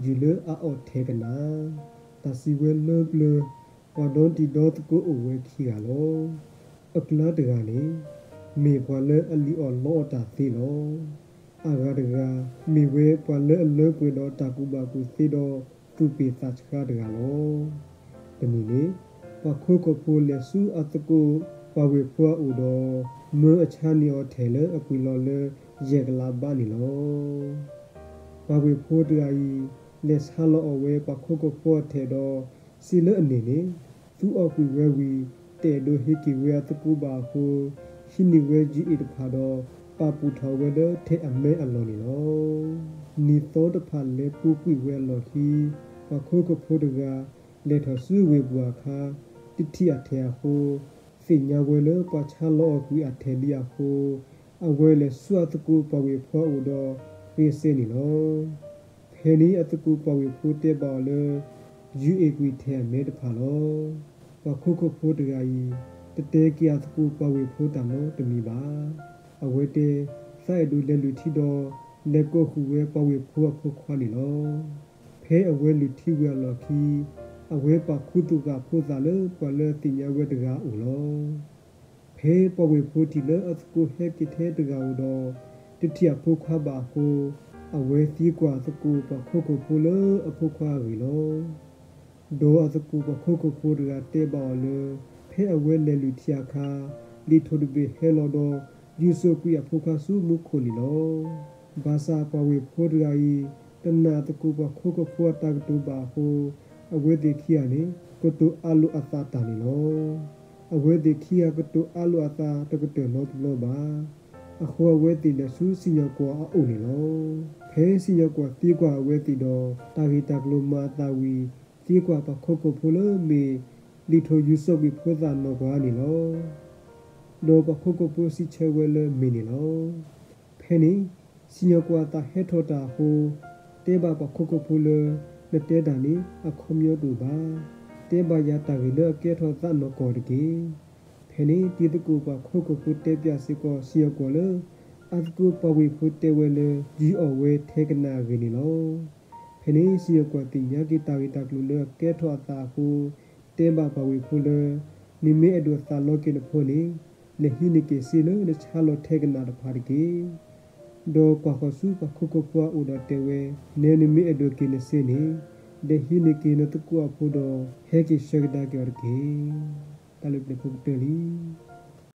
ယုၢ်လၢအအီၣ်ထဲကနၣ်, တၢ်စံးဝဲလၢပျၢၤ, ပှၤဒီတံၤဒီသကိးအိၣ်ဝဲခံဂၤလီၤ. အကျါတဂၤန့ၣ် မ့ၢ်ပှၤလၢအလံၣ်အီၣ်လီအီၣ်တၢ်သ့လီၤ. အဂၤတဂၤ မ့ၢ်ဝဲပှၤလၢအလၢပှဲၤဒီးတၢ်ကူၣ်ဘၣ်ကူၣ်သ့ဒီးသူၣ်ပ့ၢ်သးဆှါတဂၤလီၤ. တနံၤန့ၣ် ပှၤခိခိၣ်ဖိလဲၤဆူအသကိးပှၤဝ့ၢ်ဖိအအိၣ်ဒီး မၢအဆါန့ၢ်အီၤထဲလၢအပှ့ၤလီၤလၢယဲၢ်ကလးဘးန့ၣ်လီၤ. ပှၤဝ့ၢ်ဖိတဂၤအံၤ လဲၤဆါလီၤအီၣ်ဝဲပှၤခိခိၣ်ဖိအထဲဒီး စံးလၢအန့ၣ်န့ၣ် သူအီၣ်ကွံာ်ဝဲဝံၤ တအဲၣ်ဒိးဟ့ၣ်က့ၤဝဲအသကိးဘၣ်အဃိ ဟံးန့ၢ်ဝဲယုၢ်အ့ၣ်တဖၣ်ဒီး ပာ်ပူၣ်ထီၣ်ဝဲလၢထဲအမဲအလီၢ်န့ၣ်လီၤ. နံၣ်သီတဖၣ်လဲၤပူၤကွံာ်ဝဲအလီၢ်ခံ ပှၤခိခိၣ်ဖိတဂၤ လဲၤထီၣ်ဆူဝ့ၢ်ပူၤအခါ တထံၣ်အထဲအဃိ သ့ၣ်ညါဝဲလၢပှၤဆါလီၤအီၣ်ကွံာ်အထဲလံအဃိ အဝဲလဲၤဆူအသကိးပှၤဝ့ၢ်ဖိအအိၣ်ဒီးဃ့စဲန့ၣ်လီၤ. ဖဲန့ၣ်အသကိးပှၤဝ့ၢ်ဖိတဲဘၣ်အီၤလၢ ယုၢ်အ့ၣ်ကွံာ်ထဲအမဲတဖၣ်လီၤ. ပှၤခိခိၣ်ဖိတဂၤအံၤ တတဲက့ၤအသကိးပှၤဝ့ၢ်ဖိတၢ်နီတမံၤဘၣ်. အဝဲတဲ သးအဲၣ်ဒိးလဲၤလုၢ်ထံဒီး လဲၤကိးဃုာ်ဝဲပှၤဝ့ၢ်ဖိအဖိခွါန့ၣ်လီၤ. ဖဲအဝဲလုၢ်ထံဝံၤအလီၢ်ခံ အဝဲပာ်ခူသူၣ်ဃာ်ဖိသၣ်လၢပှၤလၢအသ့ၣ်ညါဝဲတဂၤအအိၣ်လီၤ. ဖဲပှၤဝ့ၢ်ဖိထံၣ်လၢအသကိးဟဲက့ၤထဲတဂၤဧိၤဒီး တထံၣ်အဖိခွါဘၣ်အဃိ အဝဲသံကွၢ်အသကိးပှၤခိခိၣ်ဖိလၢအဖိခွါအဂ့ၢ်လီၤ. ဒီးအသကိးပှၤခိခိၣ်ဖိတဂၤတဲဘၣ်အီၤလၢ ဖဲအဝဲလဲၤလုၢ်ထံအခါ လံာ်ထိၣ်တဘ့ၣ်ဟဲလီၤဒီး ယူၤစိာ်ကွံာ်အဖိခွါဆူမူခိၣ်န့ၣ်လီၤ. ဘၣ်ဆၣ်ပှၤဝ့ၢ်ဖိတဂၤအံၤ တနာ်အသကိးပှၤခိခိၣ်ဖိအတၢ်ကတိၤဘၣ်အဃိ အဝဲသ့ၣ်ခံဂၤန့ၣ် ကတိၤအါလိာ်အသးတၢ်န့ၣ်လီၤ. အဝဲသ့ၣ်ခံဂၤကတိၤအါလိာ်အသးတကတၢၢ်နီတဘျီဘၣ်. အဃိအဝဲသ့ၣ်လဲၤဆူစံၣ်ညီၣ်ကွီၢ်အအိၣ်န့ၣ်လီၤ. ဖဲစံၣ်ညီၣ်ကွီၢ်သံကွၢ်အဝဲသ့ၣ်ဒီး တၢ်ဂ့ၢ်တၢ်ကျိၤမၤအသးဝံၤ သံကွၢ်ပှၤခိခိၣ်ဖိလၢမ့ၢ် လံာ်ထိၣ်ယူၤစိာ်ကွံာ်ဖိသၣ်နီၢ်ပှၤန့ၣ်လီၤ. ဒီးပှၤခိခိၣ်ဖိစံးဆၢဝဲလၢမ့ၢ်န့ၣ်လီၤ. ဖဲန့ၣ် စံၣ်ညီၣ်ကွီၢ်အသးဟဲထီၣ်တၢ်အဃိ တဲဘၣ်ပှၤခိခိၣ်ဖိလၢ နတဲတၢ်န့ၣ် အခီပညီတအိၣ်ဘၣ်. တဲဘၣ်ယၤတၢ်ဂ့ၢ်လၢအကဲထီၣ်သးနီၢ်ကီၢ်တက့ၢ်. ဖဲန့ၣ်တံၤသကိးပှၤခိခိၣ်ဖိတဲပၠးစ့ၢ်ကီးစံၣ်ညီၣ်ကွီၢ်လၢ အသကိးပှၤဝ့ၢ်ဖိတဲဝဲလၢ ယုၢ်အီၣ်ဝဲထဲကနၣ်အဂ့ၢ်န့ၣ်လီၤ. ဖဲန့ၣ်စံၣ်ညီၣ်ကွီၢ်သ့ၣ်ညါက့ၤတၢ်ဂ့ၢ်တၢ်ကျိၤလၢအကဲထီၣ်အသးအဃိ တဲဘၣ်ပှၤဝ့ၢ်ဖိလၢ နမ့ၢ်အဲၣ်ဒိးသးလီက့ၤနဖိန့ၣ် လဲၤဟံးန့ၢ်က့ၤစ့လၢနဆါလီၤထဲကနၣ်တဖၣ်တက့ၢ်. ဒီးကွၢ်ဃီၤဆူပှၤခိခိၣ်ဖိအအိၣ်ဒီးတဲဝဲ, နဲနမ့ၢ်အဲၣ်ဒိးက့ၤနစ့န့ၣ် လဲၤဟံးန့ၢ်က့ၤနသကိးအဖိဒီး ဟဲက့ၤဆှၢကဒါက့ၤအီၤတက့ၢ်. တၢ်လၢပျဲၢ်ဖိကတၢၢ်လံ.